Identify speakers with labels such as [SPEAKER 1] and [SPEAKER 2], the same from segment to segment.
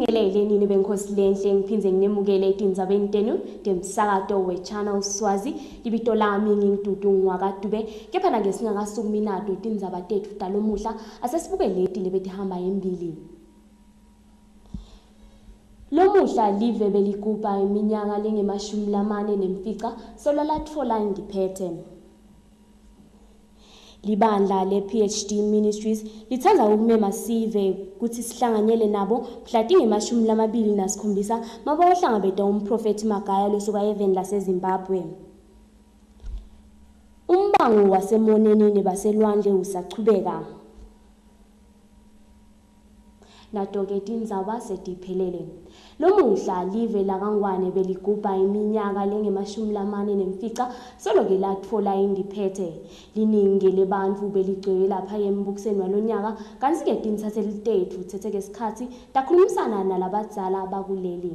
[SPEAKER 1] Nginibingelele nini benkosi lenhle ngiphindze nginemukele etindzabeni tenu temsakato we-Channel Swazi. Libito lami nginguDudu ngwakaDube. Kepha nake singakasukumi nato tindzaba tetfu talomuhla asesibuke leti lebetihamba embili. Lomuhla live beligubha iminyaka lengemashumi lamane nemfica solo latfola Ngiphethe. Libandla le-PhD Ministries litsandza ukumema sive kutsi sihlanganyele nabo mhla tinge-27 mabayohlangabeta umprofethi Magaya losuka eveni laseZimbabwe. Umbango waseMoneni nebaselwandle usachubeka. Nato-ke tindzaba setiphelele. Lomuhla live lakaNgwane beligubha iminyaka lengemashumi 45 solo-ke latfola indiphethe. Liningi lebantfu beligcwele lapha embukisweni walonyaka kantsi-ke tintsatseli tetfu tsetse-ke sikhatsi takhulumisana nalabadzala bakuleli.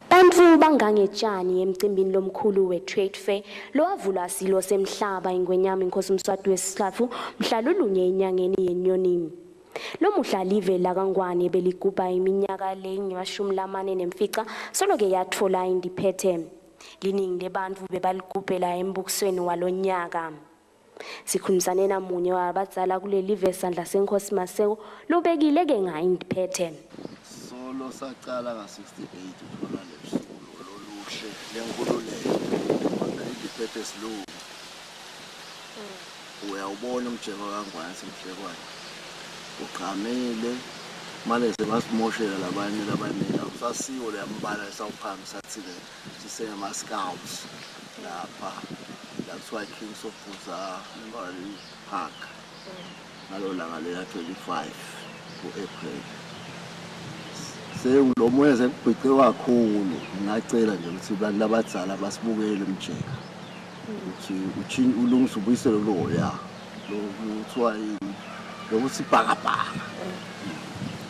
[SPEAKER 1] Bantfu bangangetshani emcimbini lomkhulu we-Trade Fair lowavulwa silo semhlaba iNgwenyama Inkosi Mswati wesitsatfu mhla lulunye enyangeni yeNyoni. Lomuhla live lakaNgwane beligubha iminyaka lengemashumi 45 solo-ke yatfola indiphethe. Liningi lebantfu bebaligubhela embukisweni walonyaka. Sikhulumisane namunye wabadzala kulelive Sandla Senkosi Maseko lobekile-ke nga indiphethe.
[SPEAKER 2] Solo sacala nga-68 uthola lesuku loluhle lenkululeko kodwa indiphethe silungu uyawubona umjeko kaNgwane semhlekwane ugqamile mane sebasimoshela labanye labanye awusasiwo leya mbala esawuphambi sathi-ke sisengama-scouts lapha la kuthiwa King Sobhuza Memorial Park ngalo langa lela 25 ku-April. Sengulo moya sekubhice kakhulu, ngingacela nje ukuthi abantu labadzala basibukele umjeka ukuthi ulungise ubuyisele loya lokuthiwa yini lokuthi ibhakabhaka.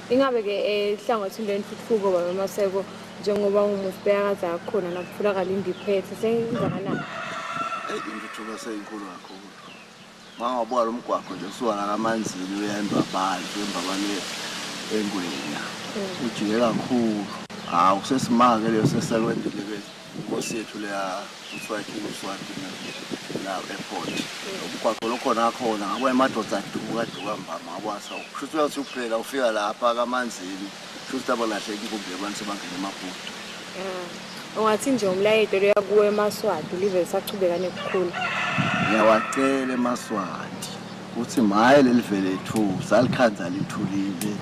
[SPEAKER 3] Ingabe-ke ehlangothini lwentuthuko baba Maseko njengoba umufi bekakade akhona nakutholakala indiphethe sengakanani?
[SPEAKER 2] Eyi, intuthuko seyinkulu kakhulu. Uma ungabuka lo mgwaqo nje usuka la kaManzini uya eMbabane, usuka eMbabane eNgwenya. Ujike kakhulu. Hawu sesimake leyo sesekwendile-ke inkosi yethu leya kuthiwa King Mswati la airport. Umgwaqo lokhona akhona ngabona emadoda aduka aduka mbamba ngabona kusho ukuthi uyathi uphela ufika lapha kaManzini kusho ukuthi abalahleki inkumbi yabantu sebangena eMaputo.
[SPEAKER 3] Ungathi nje umlayeto loya kuwe emaSwati live lisachubeka nekukhula.
[SPEAKER 2] Ngiyawacela emaSwati ukuthi maye leli lethu salikhandza lithulile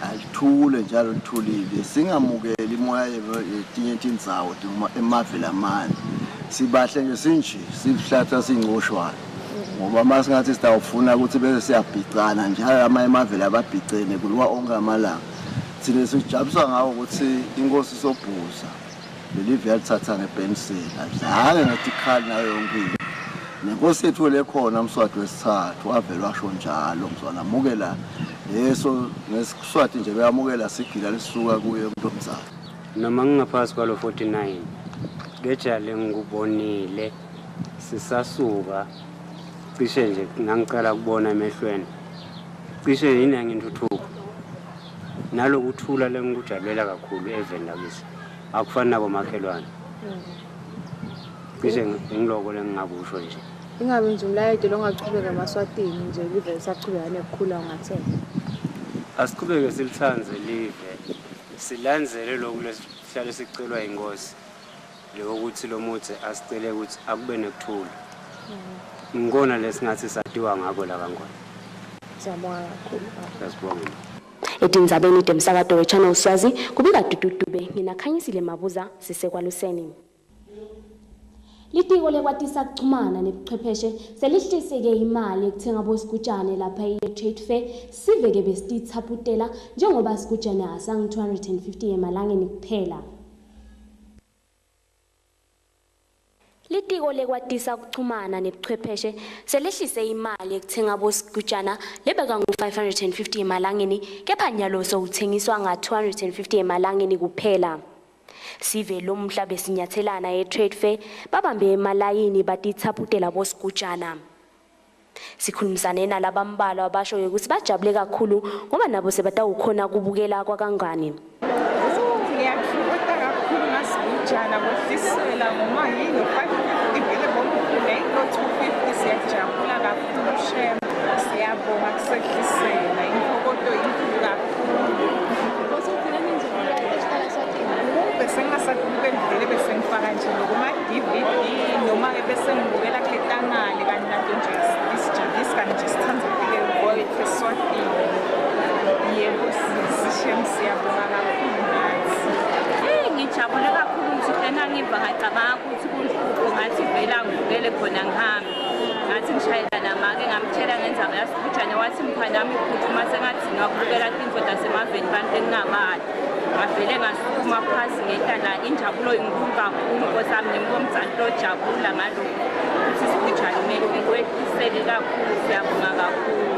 [SPEAKER 2] alithule njalo lithulile singamukeli imoya yetinye tindzawo emave lamane sibahle nje sinje siluhlatha sincoshwana ngoba uma singathi sitawufuna ukuthi bese siyabhicana njalo amanye amavele ababhicene kuliwa onke amalanga. Thina sijabuswa ngawo ukuthi inkosi Sobhuza lelive yalithatha ngepeniseli adlale ngetikhali nayo yonke into. Nenkosi yethu lekhona uMswati wesithathu wavele washo njalo mzwana amukela leso ngeSiswati nje beyamukela sigila lisuka kuye umuntu omdzala.
[SPEAKER 4] Noma ngingaphasi kwalo 49 kejale ngikubonile sisasuka cishe nje ngangicala kubona emehlweni cishe yini yangintuthuko nalokuthula lengikujabulela kakhulu eveni lakithi akufani nabomakhelwane cishe ngiloko lengingakusho nje.
[SPEAKER 3] Ingabe nje umlayeto longachubeka emaSwatini nje live lisachubeka nekukhula ungathini?
[SPEAKER 4] Asichubeke silithandze live silandzele loku lesihlale sicelwa yinkosi leyokuthi lo mudze asicele ukuthi akube nekuthula. Ngikona lesingathi satiwa ngako la kaNgwane.
[SPEAKER 3] Siyabonga kakhulu baba.
[SPEAKER 4] Siyasibonga.
[SPEAKER 1] Etindzabeni temsakato we-Channel Swazi kubika Dudu Dube nginaKhanyisile Mabuza sisekwaluseni. Litiko lekwatisa kuchumana nebuchwepheshe selihliseke imali yekuthenga bosigujane lapha e-Trade Fair siveke besititsaphutela njengoba sigujane asangu 250 emalangeni kuphela. Litiko lekwatisa kuchumana nebuchwepheshe selehlise imali yekuthenga bosigujana lebeka ngu-550 emalangeni kepha nyalo sowuthengiswa nga-250 emalangeni kuphela. Sive lomhla besinyathelana e-Trade Fair babambe emalayini batitsaphutela bosigujana. Sikhulumisane nalabambalwa basho ukuthi bajabule kakhulu ngoba nabo sebatawukhona kubukela kwakangwane.
[SPEAKER 5] Ngiyathokoza kakhulu ngasigujana kwehlisela ngoma yini 550 vele bomkhulu ayikho 250. Siyajabula kakhulu shem, siyabonga kusehlisela, intokoto inkulu kakhulu. Bese ngingasakubukeli vele, bese ngifaka nje lokuma-DVD noma-ke bese ngibukela kuletangale, kanti nato nje isijabulisi, kanti nje sithanda vele kwethu eSwatini. Yebo sishem, siyabonga kakhulu nathi.
[SPEAKER 6] Hey, ngijabule kakhulu ukuthi lena ngiva ngacabanga ukuthi kunhlupho, ngathi vele angivukele khona ngihambe. Ngathi ngishayela namake ngamtshela ngendzaba yasigujane, wathi mntwanami phuthuma, sengadzinwa kubukela tintfo tasemaveni bantu engingabadi. Ngavele ngasukuma phasi ngehla la, injabulo inkulu kakhulu nkosami, nengomdzali lojabula ngalokhu ukuthi sigujane kwehlisele kakhulu, siyabonga kakhulu.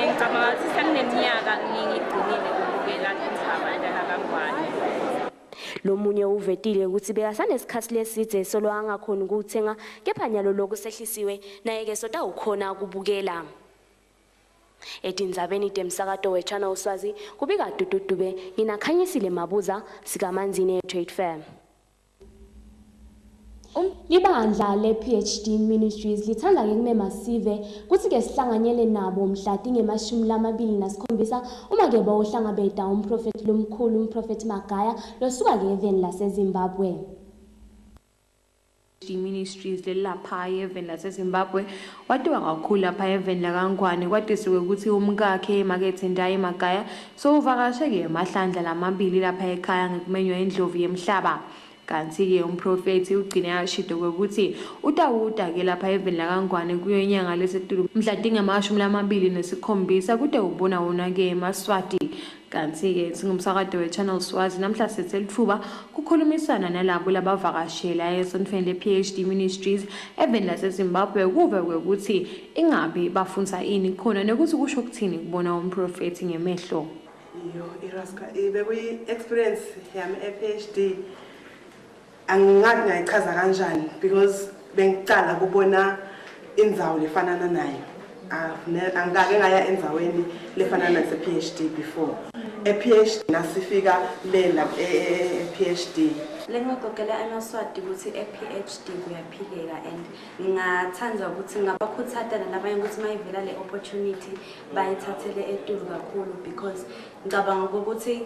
[SPEAKER 6] Ngicabanga ukuthi sekuneminyaka ngigcinile ukubukela indzaba lakangwane.
[SPEAKER 1] Lomunye uvetile ukuthi bekasanesikhathi lesidze solo angakhoni ukuthenga, kepha nyalo lokhu sehlisiwe naye-ke sotawukhona ukubukela. Etindzabeni temsakato we-Channel Swazi kubika Dududube, nginakhanyisile Mabuza sikaManzini Trade Fair. Libandla le-PhD Ministries lithanda-ke kumema sive kutsi-ke sihlanganyele nabo mhla tinge-27 uma-ke bawuhlangabeta umprofethi lomkhulu, umprofethi Magaya, losuka-ke eveni laseZimbabwe.
[SPEAKER 7] Ministries lelapha eveni laseZimbabwe watiwa kakhulu lapha eveni lakaNgwane, kwatisiwe ukuthi umkakhe emakethe Ndaye Magaya sowuvakashe-ke emahlandla lamabili lapha ekhaya ngekumenywa indlovu yemhlaba. Kanti-ke umprofethi ugcine ashido kwekuthi utawuta-ke lapha eveni lakaNgwane kuyo inyanga lesetulu mhla tinge-27 kute ubona wona-ke emaSwati. Kanti-ke singumsakato we-Channel Swazi namhla sithe litfuba kukhulumisana nalabo labavakashela esontfweni le-PhD Ministries eveni laseZimbabwe kuve kwekuthi ingabe bafundza ini khona nekuthi kusho kuthini kubona umprofethi ngemehlo.
[SPEAKER 8] Iyo iraska bekuyi-experience yami e-PhD, angingathi ngayichaza kanjani because bengicala kubona indzawo lefanana nayo. Angikake ngaya endzaweni lefana nase-PhD before. E-PhD nasifika le la e-PhD.
[SPEAKER 9] Lengingagogela emaSwati ukuthi e-PhD kuyaphileka, and ngingathanda ukuthi ngingabakhuthata nalabanye ukuthi uma ivela le opportunity bayithathele etulu kakhulu, because ngicabanga ukuthi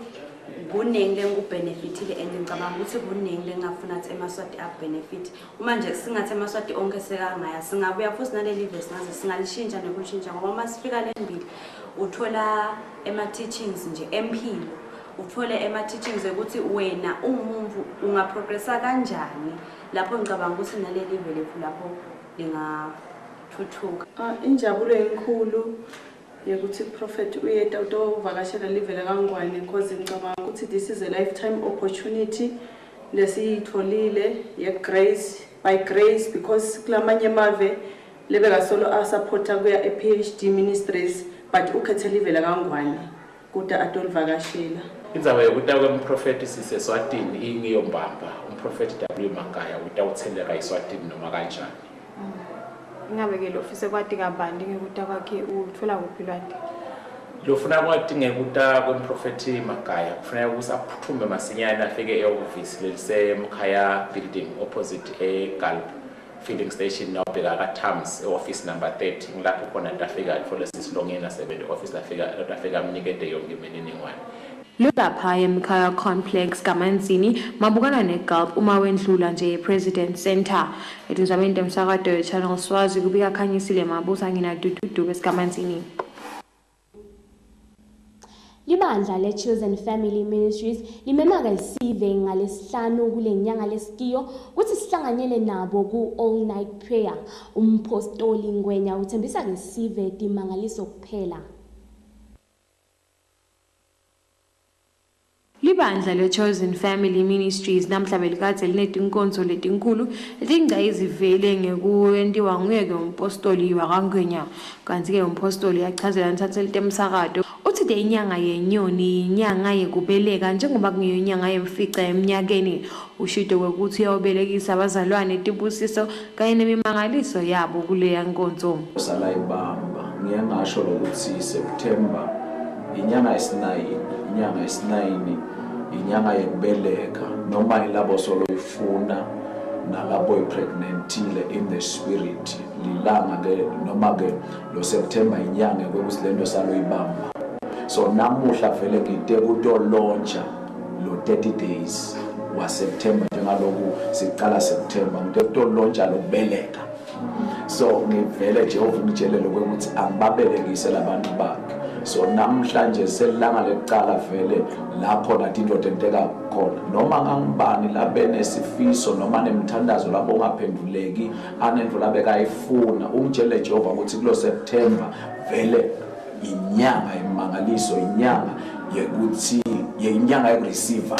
[SPEAKER 9] kuningi lengikubhenefithile and ngicabanga ukuthi kuningi lengingafuna ukuthi emaSwati akubhenefithe. Uma nje singathi emaSwati onke sekangaya, singabuya futhi naleli vesi ngaze singalishintsha nekulishintsha, ngoba uma sifika lembili uthola ema-teachings nje empilo, uthole ema-teachings ukuthi wena umuntu ungaprogressa kanjani lapho. Ngicabanga ukuthi naleli vele lapho lingathuthuka.
[SPEAKER 10] Injabulo enkulu yokuthi prophet uyeta utovakashela live lakaNgwane, because ngicabanga ukuthi this is a lifetime opportunity lesiyitholile ye-grace, by grace, because kulamanye amave lebekasolo asupporta kuya e-PhD Ministries, but ukhethe live lakaNgwane kude atolivakashela.
[SPEAKER 11] Indzaba yokuta kwemprofethi siseSwatini ingiyo mbamba. Umprofethi W Magaya utawutheleka eSwatini noma kanjani.
[SPEAKER 3] Ingabe-ke lo ufise kwati kabanti ngekuta kwakhe uthola kuphi lwati?
[SPEAKER 11] Lofuna kwati ngekuta kwemprofethi Magaya kufuneka ukuthi aphuthume masinyane afike ehhovisi leliseMkhaya building opposite eGalp filling station, nawubheka ka-Tams, e-office number 30, ngilapho khona tafika atfole sisilongeni asebenza e-office, lafika amnikete yonke imininingwane.
[SPEAKER 7] Lulapha eMkhaya Complex kaManzini mabukana neGulf uma wendlula nje ePresident Center. Etindzabeni temsakato we-Channel Swazi kubika Khanyisile Mabuza, nginaDududu esikaManzini.
[SPEAKER 1] Libandla le-Chosen Family Ministries limema-ke sive ngalesihlanu kule nyanga lesikiyo kutsi sihlanganyele nabo ku-all night prayer. Umpostoli Ngwenya uthembisa-ke sive timangaliso kuphela.
[SPEAKER 7] Libandla le-Chosen Family Ministries namhla belikadze linetinkonzo letinkulu letingcayizivele ngekuwentiwa nguye-ke umpostoli wakaNgwenya. Kanti-ke umpostoli uyachazela nithatheli temsakato uthi Utsite inyanga yenyoni inyanga yekubeleka njengoba kungiyo inyanga yemfica eminyakeni. Ushito kwekuthi uyawubelekisa abazalwane tibusiso kanye nemimangaliso yabo kuleya nkonzo.
[SPEAKER 12] Salayibamba ngiye ngasho lokuthi September inyanga yesinayini, inyanga yesinayini inyanga yekubeleka noma ilabo soloyifuna nalabo ipregnantile in the spirit lilanga ke noma ke lo September inyanga kwekuthi lento saloyibamba. So namuhla vele ngite kutolontsha lo 30 days wa September njengaloku siqala September ngite kutolontsha lokubeleka. So ngivele Jehova ungitshele lokuthi angibabelekise labantu bakhe. So namhlanje selanga lekuqala vele la khona tinto tenteka khona noma ngangibani labenesifiso noma nemthandazo labo ungaphenduleki anento labekayifuna ungitshele Jehova ukuthi kulo September vele inyanga imangaliso inyanga yekuthi inyanga yekureceiver.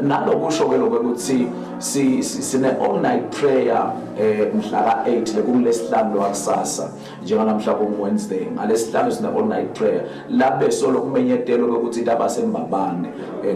[SPEAKER 12] Nalokusho ke lokuthi sine all night prayer mhla ka8 lekulesihlanu lwakusasa njenganamhla ku Wednesday ngalesihlanu sine all night prayer labe solo kumenyetelo ukuthi indaba sembabane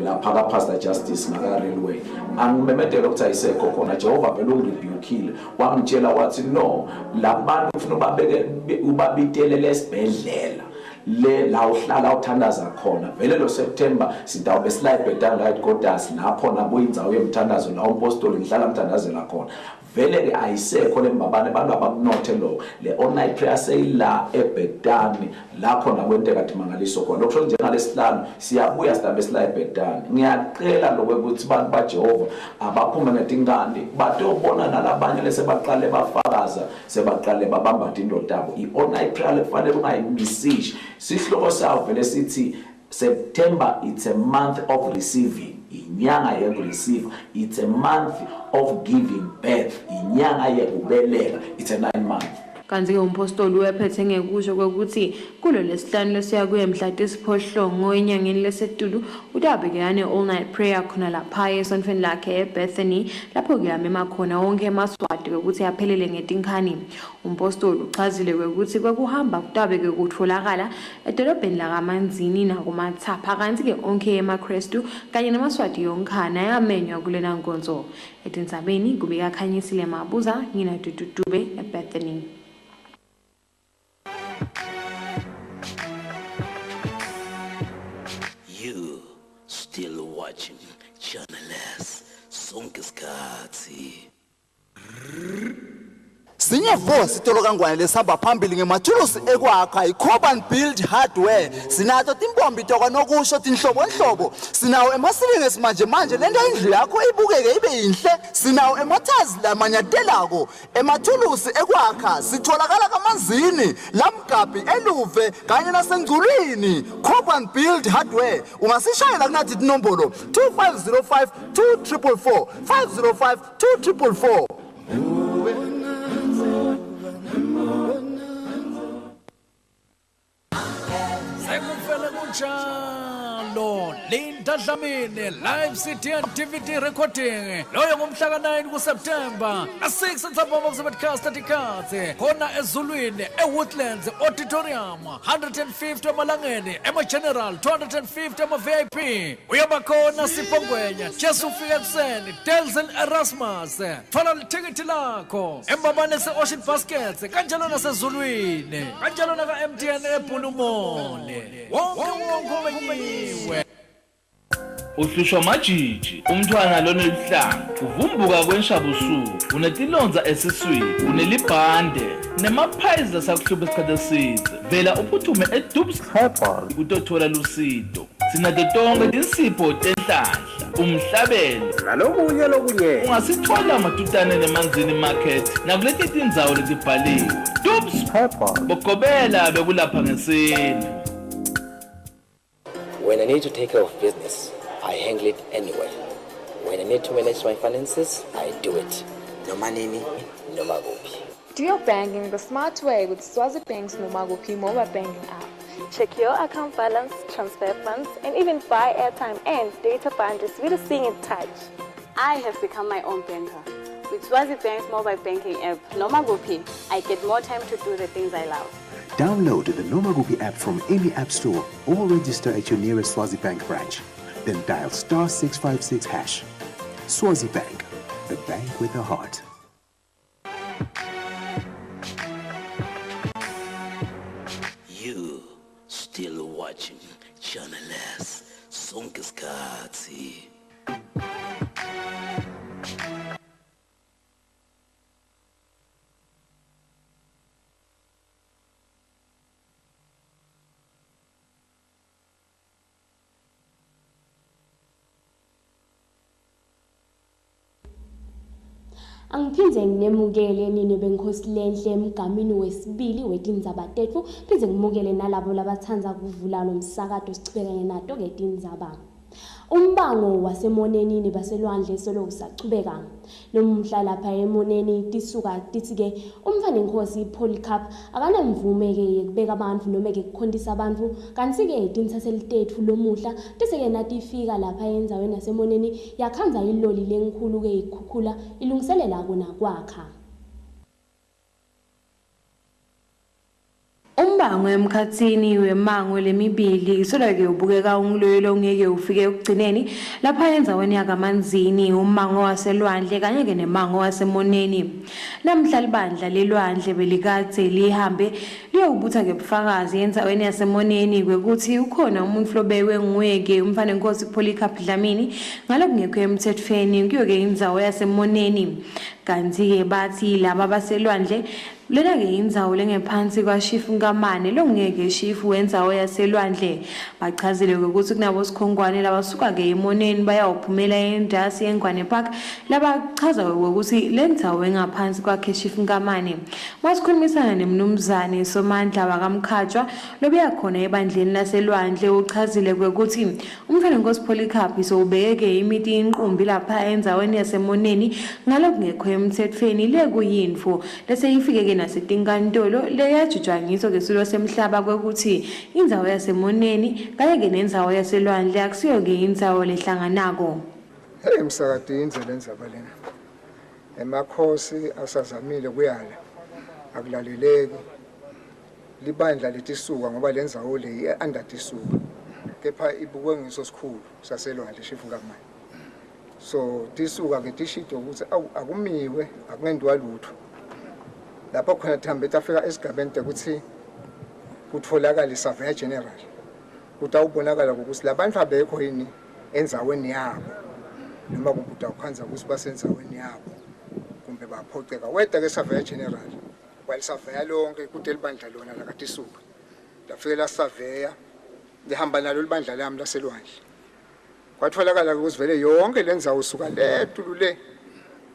[SPEAKER 12] lapha ka Pastor Justice ngaka Railway angimemedela ukuthi ayisekho khona. Jehova vele ungirebukile wangitshela wathi no labantu ufuna ubabeke ubabitelele esibhedlela le la uhlala uthandaza khona vele lo September sidawube sila eBethany right Godas lapho nakuyindzawo yemthandazo la umpostoli ngihlala ngithandazela khona vele ke ayisekho lembabane abantu abakunothe lo le online prayer seyila eBethany la khona kwenteka timangaliso khona lokusho njengalesihlanu siyabuya sidabe sila eBethany. Ngiyacela lokuthi abantu baJehova abaphume ngetinkani batobona nalabanye lesebaqale bafakaza sebaqale babamba tinto tabo. I-online prayer lekufanele ungayimisishe sihloko sawo vele sithi September it's a month of receiving, inyanga yekureceive, it's a month of giving birth, inyanga yekubeleka, it's a 9 month.
[SPEAKER 7] Kanti-ke umpostoli wephethe ngekusho kwekuthi kulo lesihlanu lesiya kuye mhla tisiphohlongo enyangeni lesetulu utawubhekana ne-all night prayer khona lapha esontfweni lakhe eBethany lapho kuyamema khona wonke emaswati kwekuthi aphelele ngetinkhani. Umpostoli uchazile kwekuthi kwekuhamba kutawube-ke kutfolakala edolobheni lakaManzini nakuMatsapha kanti-ke onke emaKrestu kanye namaswati yonkhana ayamenywa kulena nkonzo. Etindzabeni kubika Khanyisile Mabuza, ngina Dudu Dube eBethany.
[SPEAKER 13] You still watching Channel S sonke isikhathi.
[SPEAKER 14] Sinye vo sitolo kaNgwane lesihamba phambili ngemathulusi ekwakha iCoban Build Hardware. Sinato timpompi tokwanokusho tinhlobonhlobo, sinawo emasilingi esimanje manje lento indlu yakho ibukeke ibe yinhle, sinawo emathazi lamanyatelako emathulusi ekwakha. Sitholakala kaManzini, Lamgabhi, eLuve kanye nasengculwini. Coban Build Hardware ungasishayela kunathi tinombolo 2505 2444 505 2444.
[SPEAKER 15] Sekufele kunjalo Linda Dlamini live CD and DVD recording loyo ngomhla ka-9 kuSeptemba ka-6 ntsambama kusebetcast tikhatsi khona ezulwini eWoodlands Auditorium 150 emalangeni ema-general 250 ama-VIP uyaba khona Sipho Ngwenya Jesu ufika ekuseni Delson Erasmus thola lithikithi lakho embabane se-Ocean Baskets kanjalo nasezulwini kanjalo naka-MTN eBhulumole wonke wonke umenyiwe.
[SPEAKER 16] Uhlushwa majiji umntwana lonelihlanga uvumbuka kwenshabusuku unetilonza esiswini unelibhande nemaphayizi lasakuhlupha isikhathi eside vela uphuthume eDubs Herbal kutothola lusito. Sinato tonke tinsipho tenhlanhla umhlabelo
[SPEAKER 17] nalokunye lokunye.
[SPEAKER 16] Ungasithola matutane nemanzini market nakuleti tindzawo letibhaliwe. Dubs
[SPEAKER 17] Herbal
[SPEAKER 16] bogobela bekulapha ngesintfu.
[SPEAKER 18] When I need to take care of business, I handle it anyway. When I need to manage my finances, I do it. Noma nini, noma kuphi.
[SPEAKER 19] Do your banking the smart way with Swazi Bank's Nomakuphi mobile banking app.
[SPEAKER 20] Check your account balance, transfer funds, and even buy airtime and data bundles with a single touch.
[SPEAKER 9] I have become my own banker. With Swazi Bank's mobile banking app, Nomakuphi, I get more time to do the things I love.
[SPEAKER 17] Download the Nomakubi app from any app store or register at your nearest Swazi Bank branch. Then dial star 656 hash. Swazi Bank, the bank with a heart.
[SPEAKER 13] You still watching Channel S sonke isikhathi.
[SPEAKER 1] Angiphindze nginemukele nini benkhosi lenhle emgamini wesibili wetindzaba tetfu phindze ngimukele nalabo labatsandza kuvula lo msakato sichubekane nato-ke tindzaba. Umbango waseMoneni nebaselwandle solo usachubeka. Lomuhla lapha eMoneni tisuka titsi-ke umntfwanenkhosi Polycarp akanamvume-ke yekubeka bantfu nome-ke kukhontisa bantfu kantsi-ke tintsatseli tetfu lomuhla tise-ke natifika lapha endzaweni yaseMoneni yakhandza iloli lenkhulu-ke ikhukhula ilungiselela kona kwakha.
[SPEAKER 7] Umbango emkhatsini wemango lemibili solo-ke ubukeka unguloyo longeke ufike ekugcineni lapha endzaweni yakaManzini, ummango waselwandle kanye-ke nemango waseMoneni. Namhla libandla lelwandle belikadze lihambe liyowubutha-ke bufakazi endzaweni yaseMoneni kwekutsi ukhona umuntfu lobekwe nguye-ke umntfwanenkhosi Polycarp Dlamini ngalokungekho emtsetfweni kuyo-ke indzawo yaseMoneni. Kantsi-ke batsi laba baselwandle Lena-ke yindzawo lengephansi kwashifu Nkamane longeke shifu wendzawo yaselwandle. Bachazile-ke kutsi kunabosikhonkwane labasuka-ke eMoneni bayawuphumela entasi eNgwane Park labachaza-ke kwekutsi lendzawo ingaphansi kwakhe shifu Nkamane. Masikhulumisana nemnumzane Somandla wakaMkhatshwa lobuya khona ebandleni laselwandle uchazile kwekutsi Umntfwanenkhosi Polycarp sewubeke imiti inqumbi lapha endzaweni yaseMoneni ngalokungekho emtsetfweni lekuyintfo leseyifike-ke nasetinkantolo leyajutjwa ngiso-ke silo semhlaba kwekutsi indzawo yaseMoneni kanye-ke nendzawo yaselwandle akusiyo-ke indzawo lehlanganako.
[SPEAKER 21] Hey msakati yindze lendzaba lena. Emakhosi asazamile kuyala akulaleleki. Libandla letisuka ngoba lendzawo le i-under tisuka kepha ibukwe ngiso sikhulu saselwandle Shifu Nkamane. So tisuka ke tishito ukuthi awu akumiwe akungenziwa lutho. Lapho khona tihambe tafika esigabeni tekutsi kutfolakale i-surveyor general kutawubonakala ukuthi labantu abekho yini endzaweni yabo noma kumbe utawukhandza ukuthi basendzaweni yabo kumbe baphoceka weda ke surveyor general walisaveya lonke kude libandla lona lakatisuka lafike lasaveya lihamba nalo libandla lami laselwandle kwatholakala ukuthi vele yonke le ndzawo suka le tulu le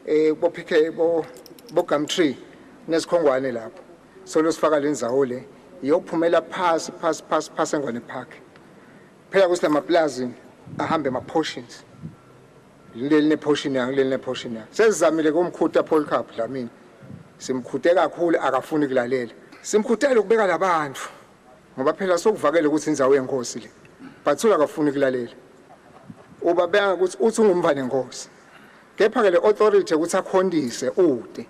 [SPEAKER 21] eh bo PK bo bo Gumtree nezikhongwane lapho solo sifaka le ndzawo le iyophumela phasi phasi phasi phasi eNgwane Park phela ukuthi lamaplazi ahambe ema portions leli ne portion yangi leli ne portion yangi sesizamile kumkhuta Paul Cup Dlamini simkhute kakhulu akafuni kulalela simkhutele ukubeka labantu ngoba phela sokuvakele ukuthi indzawo yenkosi le but akafuni kulalela ubabeka ukuthi uthi ungumfana nenkosi kepha ke le authority ukuthi akhontise ude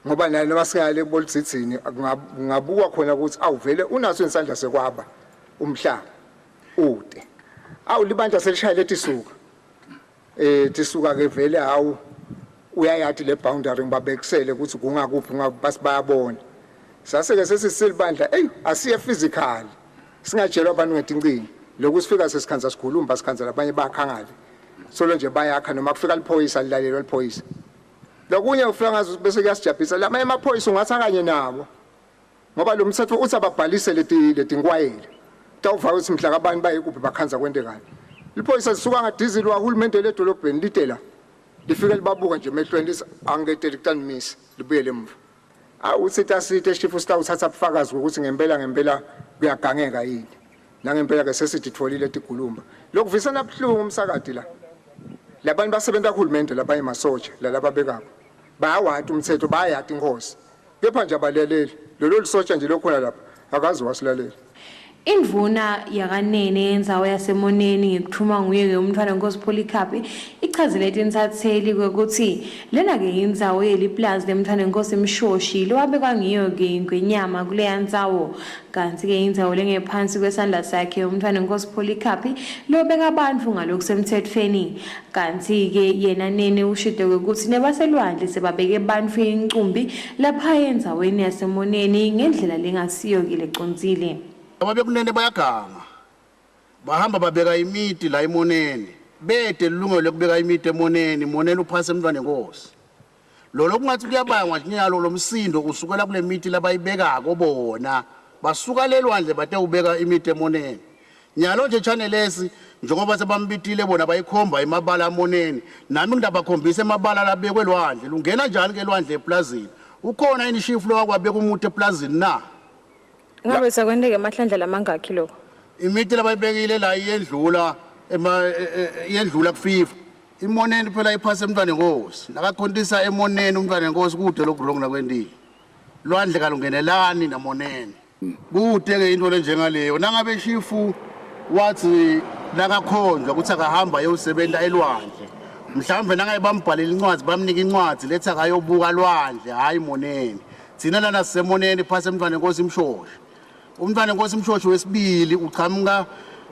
[SPEAKER 21] ngoba naye noma singale kuboludzidzini kungabukwa khona ukuthi awuvele unaso insandla sekwaba umhlaba ude awu libandla selishaya letisuka eh tisuka ke vele hawu uyayathi le boundary ngibabekisele ukuthi kungakuphi basi bayabona sase ke sesisilibandla ey asiye physical singatshelwa abantu ngetincingo lokhu sifika sesikhanza sikhulumba sikhanza labanye bakhangale solo nje bayakha noma kufika liphoyisa lilalelwa liphoyisa lokunye ufika ngazo bese kuyasijabhisa lamanye amaphoyisa ungathi akanye nabo ngoba lo mthetho uthi ababhalise leti letinkwayela tawuva ukuthi mhla kabani baye kuphi bakhanza kwentekani liphoyisa lisuka ngadizili wahulumende ledolobheni lite la lifike libabuka nje emehlweni lithi angiketeli kutanimisa libuyele emuva awuthi tasite shifu sitawuthatha bufakazi ukuthi ngempela ngempela kuyagangeka yini nangempela ke sesititfolile tigulumba lokuvisana buhlungu umsakati la labantu basebenza kuhulumende labanye masoja lalaba bekako bayawati umthetho bayayati inkosi kepha nje abalaleli lolo lisotsha nje lokhona lapha akazi wasilalela.
[SPEAKER 7] Indvuna yakanene yendzawo yaseMoneni ngekuthuma nguye-ke umntfwana Nkosi Polycarp ichazele tintsatseli kwekutsi lena-ke indzawo yeliplazi lemntfwana Nkosi Mshoshi lowabekwa ngiyo-ke ingwenyama kuleya ndzawo, kantsi-ke indzawo lengephansi kwesandla sakhe umntfwana Nkosi Polycarp lobeka bantfu ngalokusemtsetfweni. Kantsi-ke yena Nene ushito kwekutsi nebaselwandle sebabeke bantfu incumbi lapha endzaweni yaseMoneni ngendlela lengasiyo-ke lecondzile.
[SPEAKER 2] Laba bekunene bayaganga, bahamba babeka imiti la eMoneni, bete lilungelo lekubeka imiti eMoneni. Moneni uphasi emntfwanenkosi. Lolo kungathi kuyabangwa nyalo lo msindo usukela kule miti labayibekako bona, basuka lelwandle batewubeka imiti eMoneni. Nyalo nje Channel S, njengoba sebambitile bona bayikhomba emabala aMoneni, nami ngidabakhombisa emabala labekwe lwandle. Lungena njani ke lwandle eplazini? Ukhona yini shifu lowakwabeka umuti eplazini na?
[SPEAKER 3] Ngabe sekwenteke emahlandla lamangakhi lokho?
[SPEAKER 2] Imiti labayibekile la iyendlula ema iyendlula ku-FIFA. IMoneni phela iphasi emntwanenkosi, nakakhontisa eMoneni umntwanenkosi kude loku-wrong nakwentile. Lwandle kalungenelani naMoneni, kude-ke into lenjengaleyo. Nangabe shifu wathi nakakhonjwa ukuthi akahamba ayosebenta elwandle, mhlawumbe nangabe bambhalele incwadzi, bamnika incwadzi lethi akayobuka lwandle, hhayi Moneni. Thina lana siseMoneni, phasi emntwanenkosi Mshoshi. Umntwanenkosi Mshoshi wesibili uchamuka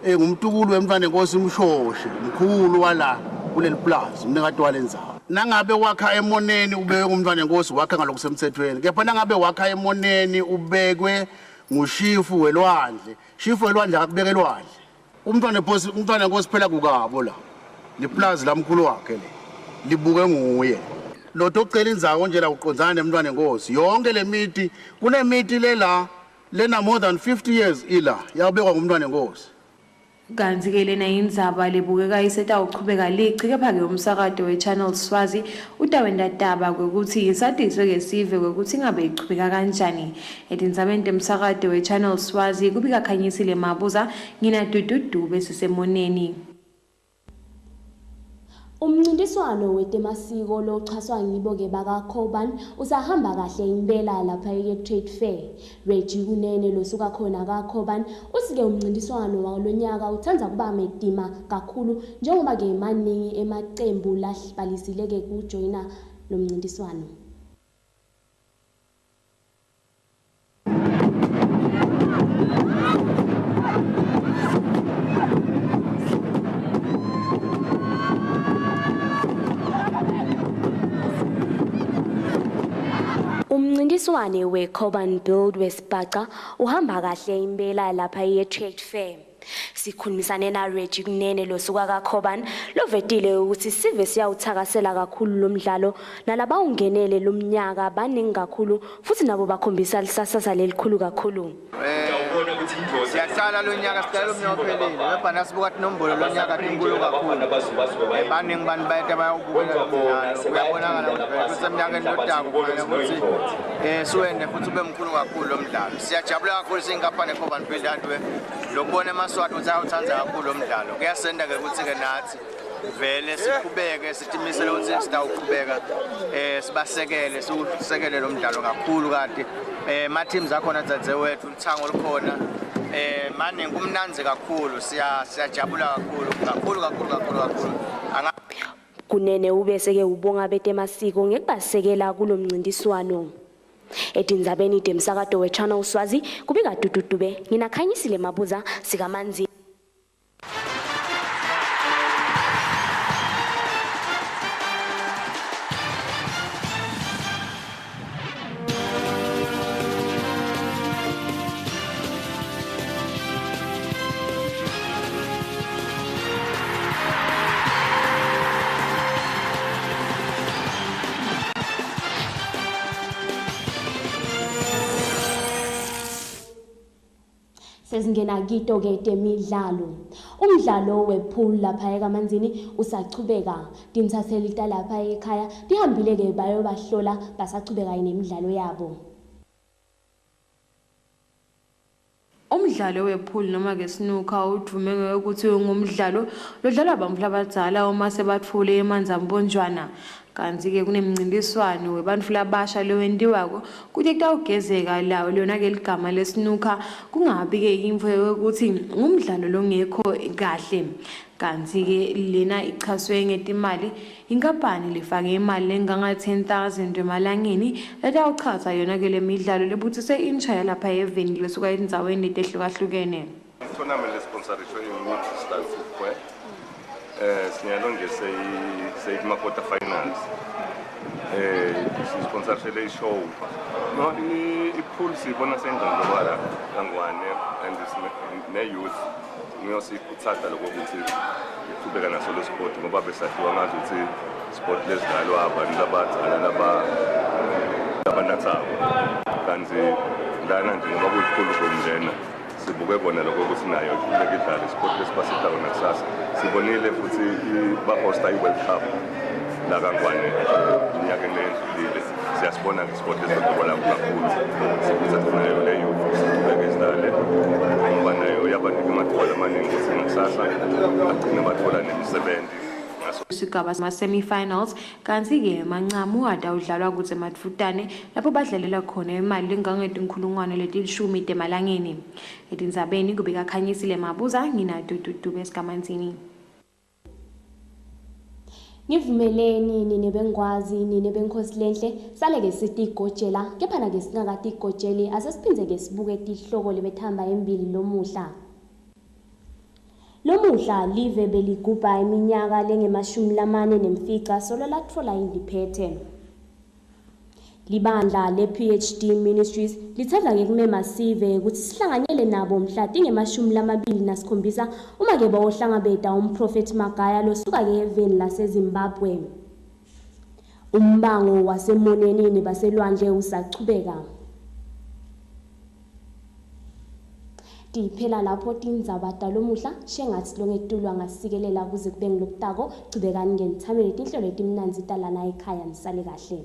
[SPEAKER 2] ngumtukulu wemntwanenkosi Mshoshi, mkhulu wala kuleli plaza, umnikati walendzawo. Nangabe wakha eMoneni ubekwe ngumntwanenkosi, wakha ngalokusemthethweni. Kepha nangabe wakha eMoneni ubekwe ngushifu welwandle, shifu welwandle akakubeke elwandle. Umntwanenkosi, umntwanenkosi phela kukabo la, liplazi lamkhulu wakhe le libuke nguye. Lotho ocela indzawo nje la uqondzana nemntwanenkosi. Yonke le miti, kunemiti lela lena more than 50 years ila yabekwa ngumntwanenkosi.
[SPEAKER 7] Kantsi-ke lena indzaba lebukeka isetawuchubeka lichi, kepha-ke umsakato we-Channel Swazi utawenta taba kwekutsi satiswe-ke sive kwekutsi ingabe ichubeka kanjani. Etindzabeni temsakato we-Channel Swazi kubika Khanyisile Mabuza, ngina Dudu Dube siseMoneni.
[SPEAKER 1] Umncintiswano wetemasiko lochaswa ngibo-ke bakaCoban usahamba kahle impela lapha e-Trade Fair. Reggie Kunene losuka khona kaCoban uthi-ke umncintiswano walonyaka utsandza kuba metima kakhulu njengoba-ke maningi emacembu labhalisile-ke kujoyina lo mncintiswano. Umncintiswane we-Coban Build wesibhaca uhamba kahle impela lapha e-Trade Fair. Sikhulumisane na Reggie Kunene losuka kaCoban lovetile ukuthi sive siyawuthakasela kakhulu lo mdlalo, nalabawungenele lomnyaka baningi kakhulu futhi nabo bakhombisa lisasasa lelikhulu kakhulu.
[SPEAKER 22] Siyaqala lo nyaka, siqala lo mnyaka ophelile, kepha nasibuka tinombolo lo nyaka tinkulu kakhulu. Baningi bantu bayeta bayawubukela lo mdlalo. Kuyabonakala ukuthi vele kuseminyakeni lotako kufanele ukuthi siwende futhi ube mkhulu kakhulu lo mdlalo. Siyajabula kakhulu siyinkampani eCoban Build Hardware lokubona emaSwati ukuthi ayawuthanda kakhulu lo mdlalo. Kuyasenda-ke ukuthi-ke nathi vele siqhubeke sitimisele ukuthi sitawuqhubeka sibasekele, siwusekele lo mdlalo kakhulu. Kade ma-teams akhona dzadzewethu, lithango likhona, maningi, kumnandzi kakhulu. Siyajabula kakhulu kakhulu kakhulu kakhulu kakhulu.
[SPEAKER 1] Kunene ubese-ke ubonga betemasiko ngekubasekela kulo mncintiswano. Etindzabeni temsakato we-Channel Swazi kubika Dudu Dube, nginakhanyisile Mabuza sikaManzi. Sesingena kito-ke temidlalo. Umdlalo we-pool lapha ekaManzini usachubeka. Tintsatseli talapha ekhaya tihambile-ke bayobahlola, basachubeka nemidlalo yabo.
[SPEAKER 7] Umdlalo we-pool noma ke snooker udume ngekuthi ungumdlalo lodlalwa bantfu labadzala uma sebatfule emanzambonjwana. Kanti-ke kunemncintiswano webantfu labasha lowentiwako kute kutawugezeka lawo lona-ke ligama lesinukha kungabi-ke intfo yokuthi ngumdlalo longekho kahle. Kanti-ke lena ichaswe ngetimali inkampani lefake imali lenganga-10 000 emalangeni letawuchaza yona-ke le midlalo lebutsise insha yalapha eveni lesuka etindzaweni letehlukahlukene.
[SPEAKER 4] Tournament lesponsorishwe yi-Style Footwear. Sinyalo nje seyikuma quarter finals. Sisponsorishele i-show. No, i-pool siyibona seyindlondlobala kaNgwane and ne-youth ngiyo siyikhuthaza lokho ukuthi iqhubeka naso lo sport ngoba besakhiwa ngazi ukuthi sport lezidlalwa abantu labadala labanathako, kanti lana nje ngoba kuyikhulu komndena sibuke kona lokho ukuthi nayo iqhubeka idlale sport lesibasitako nakusasa. Sibonile futhi ba-hosta i-World Cup la kaNgwane eminyakeni leyendlulile. Siyasibona-ke sport lesidlondlobala kakhulu, sikhuthaza nayo le youth siqhubeke sidlale ngoba nayo yabanika amathuba lamaningi ukuthi nakusasa bagcine bathola nemisebenzi ngaso.
[SPEAKER 7] Sigaba sama-semi-finals, kanti-ke emancamu atawudlalwa kutsi emadvutane lapho badlalela khona imali lengangetinkhulungwane letilishumi temalangeni. Etindzabeni kubika Khanyisile Mabuza, nginaDududube esigamanzini.
[SPEAKER 1] Ngivumeleni nine bengwazi, nine benkhosi lenhle, sale-ke sitigojela, kepha-ke singakatigojeli asesiphindze-ke sibuke tihloko lebethamba embili lomuhla. Lomuhla live beligubha iminyaka lengemashumi 45 solo latfola indiphethe. Libandla le-PhD Ministries litsandza ngekumema sive kutsi sihlanganyele nabo mhla tinge-27 uma-ke bawohlangabeta umprofethi Magaya losuka-ke eveni laseZimbabwe. Umbango waseMoneni nebaselwandle usachubeka. Tiphela lapho tindzaba talomuhla, shengatsi longetulu angasikelela kuze kube ngilokutako. Chubekani ngenithamele tinhlelo letimnandzi talana ekhaya, nisale kahle.